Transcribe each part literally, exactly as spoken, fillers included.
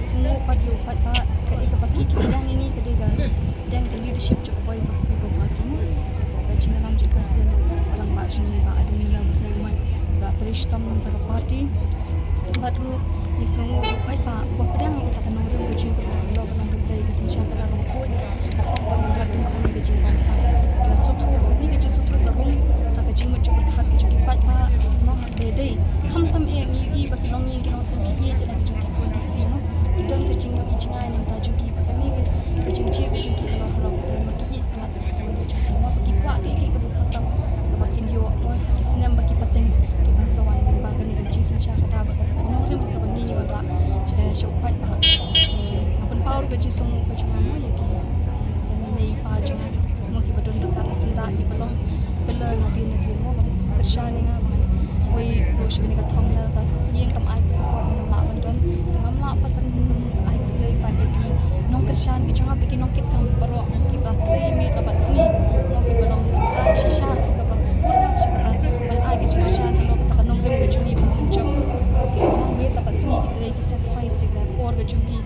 Sngewbha pat ïa u paidbah, kaei kaba ki, ki pdiang ïa ngi ka dei ka, pdiang ka leadership jong ka Voice of the People Party mo. Ka jingïalam jong u President, u rangbah jong ngi Bah Ardent Miller Basaiawmoit, ba trei shitom na ka bynta ka party. Bad ruh ngi sngewnguh ïa u paidbah ba pdiang ïa kata ka nongrim ka jong ngi, kaba long ka nongrim dei ka synshar ka da kaba khuid, kaba hok, ba ngin rat dyngkhong ïa ka jingbamsap. Ka sngewthuh, ka dei ka jingsngewthuh ka rung, ka jingmut jingpyrkhat ka jong ki paidbah mo. Dei, dei. Khamtam eh ngi ïohi ba ki longïing ki longsem ki ïeit ïa la ki jong ki khun ki kti mo. Ki don ka jingïohi jingai na ka bynta jong ki ba kane ka jingjied ka jong ki ka long halor kata mo, ki ïeit palat ïa ka jingmut jong ki mo, ba ki kwah kiei kiei kaba khamtam kaba kin ïoh mo, ki snem ba ki pateng ki ban sa wan lyngba kane ka jingsynshar ka da bad kata ka nongrim kaba ngi ngi wanrah sha, sha u paidbah. Eh, nga pynpaw ruh ka jingsngewnguh ka jong nga mo ïa ki, eh, seng i mei i pa jong nga. Mo kiba don ryngkat ha syndah kiba long pela nadien nadien mo ban kyrshan ïa nga ban poi ruh sha kane ka thong hynrei ka ïing kam ai ka support, ngam lah ban don, ngam lah pat ban ai khublei pat ïa ki nongkyrshan ki jong nga bad ki nongkitkam baroh kiba trei miet bad sngi mo kiba long kiba ai shisha kaba pura sha kata ban ai ka jingkyrshan halor kata ka nongrim ka jong ngi ban pynjop. Ki long miet bad sngi ki trei ki sacrifice ïa ka por ka jong ki.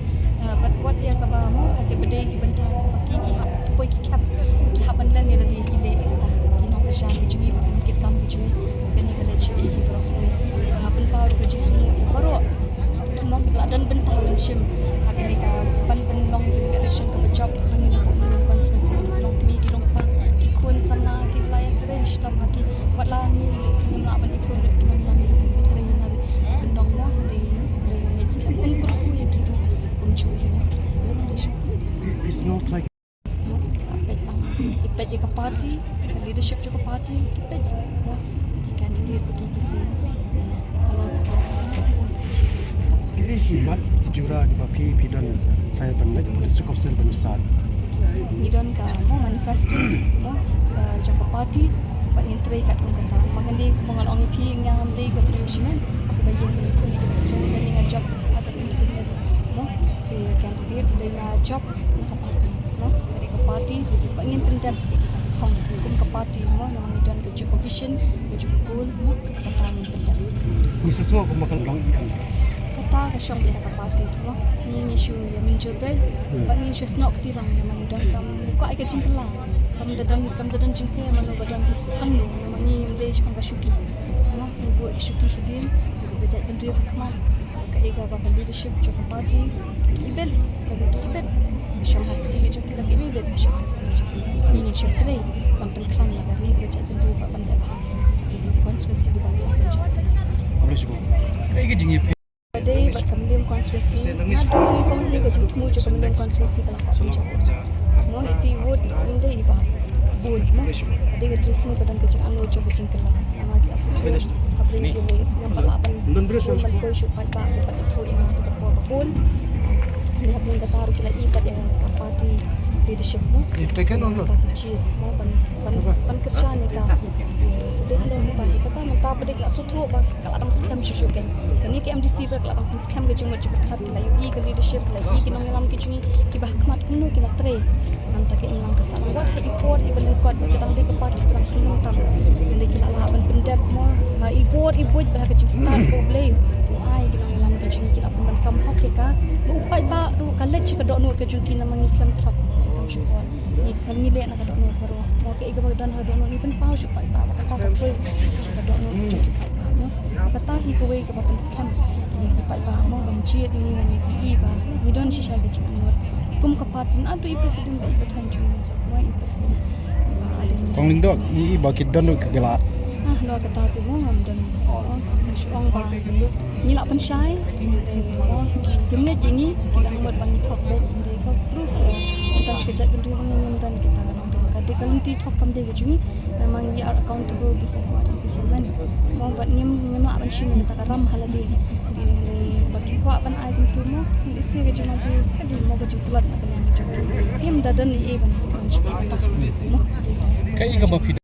Ah, bad wat ïa kaba mo, ah, kiba dei ki bynta ba ki, ki hap, ki poi ki khep, ki hap ban len ïa lade ki leh ïa kata. Ki nongkyrshan ki jong ngi bad ki nongkitkam ki jong ngi. Kane ka leit sha ki, ki baroh kawei. Nga pynpaw ruh ka jingsngewnguh ïa baroh mo kiba la don bynta ban shim ha kane ka ban pynlong ïa kane ka election kaba jop ha kane ka Mawlai constituency, ki long kmie ki long kpa, ki khun samla kiba la ïatrei shitom ha ki. Wat la ngi ngi leh sngewbha ban ithuh lut ki nongïalam ïa ki trei na ri ki kyndong mo. Dei, dei ngeit skhem kum kyrkhu ïa ki ruh kumjuh ïa nga. It's not like Mo, ka peit tang, ki peit ïa ka party, ka leadership jong ka party, ki peit mo ki candidate ba ki, ki seng. Halor kata. Kaei ki mat ki jura kiba phi, phi don tang ban leit ha District Council ban ïasaid? Ngi don ka mo manifesto mo, eh, jong ka party, bad ngin trei katkum kata. Ma kane kumba nga la ong ïa phi, nga ngam dei ka briew shimet kaba ïeng ban ïakhun ïa ka election, kane nga jop as an independent mo, eh, candidate, dei nga jop na ka party mo, ka dei ka party, bad ngin pyndep ïa kita ki thong kum ka party mo, namar ngi don ka jong ka vision, ka jong ka goal mo. Kata ngin pyndep. Ngi sngewthuh kumba ka long E M. Kata ka shong beit ha ka party mo. Ngi, ngi shu ïa mynjur beit. Hmm. Bad ngi shu snoh kti lang namar ngi donkam, ngi kwah ïa ka jingkylla. Kam da don, kam da don jingpher mano ba don hangno namar ngi ym dei shaphang ka shuki. Mo, ngi buh ka shuki shadien, ngi buh ka jaitbynriew ha khmat. Kaei kaba ka leadership jong ka party ki ibit, lada ki ibit ka shong ha ka kti ka jong ki, lada ki ibit ka shong ha ka kti ka jong ki. Ngi ngin shu trei ban pynkhlaiñ ïa ka ri ka jaitbynriew bad ban dep ha ki constituency kiba ngi la pynjop. Ka dei bad ka Mylliem constituency, nga dei kong hi ka jingthmu jong ka Mylliem constituency ka la kwah pynjop. Mo, iti vote ym dei iba vote mo. Ka dei ka jingthmu ka don ka jingangnud jong ka jingkylla. Namar ki la shu hapdeng ki lei, ngam pat lah ban, ban poi shuh paidbah, ki pat ithuh ïa nga ha ka por ba bun. Hynrei hapdeng kata ruh ki la i pat ïa ka party leadership mo. Ïa kata ka jingmut mo ban, ban, ban kyrshan ïa ka. Dei halor kata, ïa kata mynta pat dei ka la sngewthuh ba ka la dang skhem shuh shuh kein. Kane ka M D C ba ka la dang skhem ka jingmut jingpyrkhat, ki la ïohi ka leadership, ki la ïohi ki nongïalam ki jong ngi kiba ha khmat kumno ki la trei. Nangta ka imlang ka sahlang wat ha i por iba lyngkot ba ka dang dei ka party ba dang khynlung tam. Hynrei ki la lah ban pyndep mo ha i bor i buit bad ha ka jingstad ba U Blei u ai ki nongïalam ki jong ngi ki la pynban kam hok ïa ka. Ba u paidbah ruh ka leit sha ka dohnud ka jong ki namar ngi khlem throk, khlem shukor. Ngi khlem, ngi leh na ka dohnud baroh. Mo kaei kaba ka don ha ka dohnud ngi pynpaw sha u paidbah ba kata ka poi sha ka dohnud ka jong u paidbah mo. Kata hi kawei kaba pynskhem ïa ki paidbah mo ban jied ïa ngi, ïa ngi ki i ba ngi don shisha ka jingangnud. Kum ka party na tu i president ba i pathan jong ngi mo, i president i Bah Ardent. Kong Lyngdoh, i, i ba ki don ruh ki ba la. Ah, halor kata te mo ngam don. Mo, nga shu ong ba ngi lah pynshai. Mo, ki ngeit ïa ngi, ki dang mut ba ngi thok beit. Dei ka proof, eh, mynta sha ka jaitbynriew ba ngi ngim don kita ka nongrim. Ka dei ka lynti thok kam dei ka jong ngi. Namar we are accountable before God and before men. Mo bad ngim, ngim lah ban shim kata ka ram ha lade. Dei, dei ba ki kwah ban ai kumtu mo, ngin ïa sngewthuh ka jingmut ka dei mo ka jingtlot na ka liang ka jong ki. Ngim da don ei ei ban, ban shim kata mo. Kaei kaba phi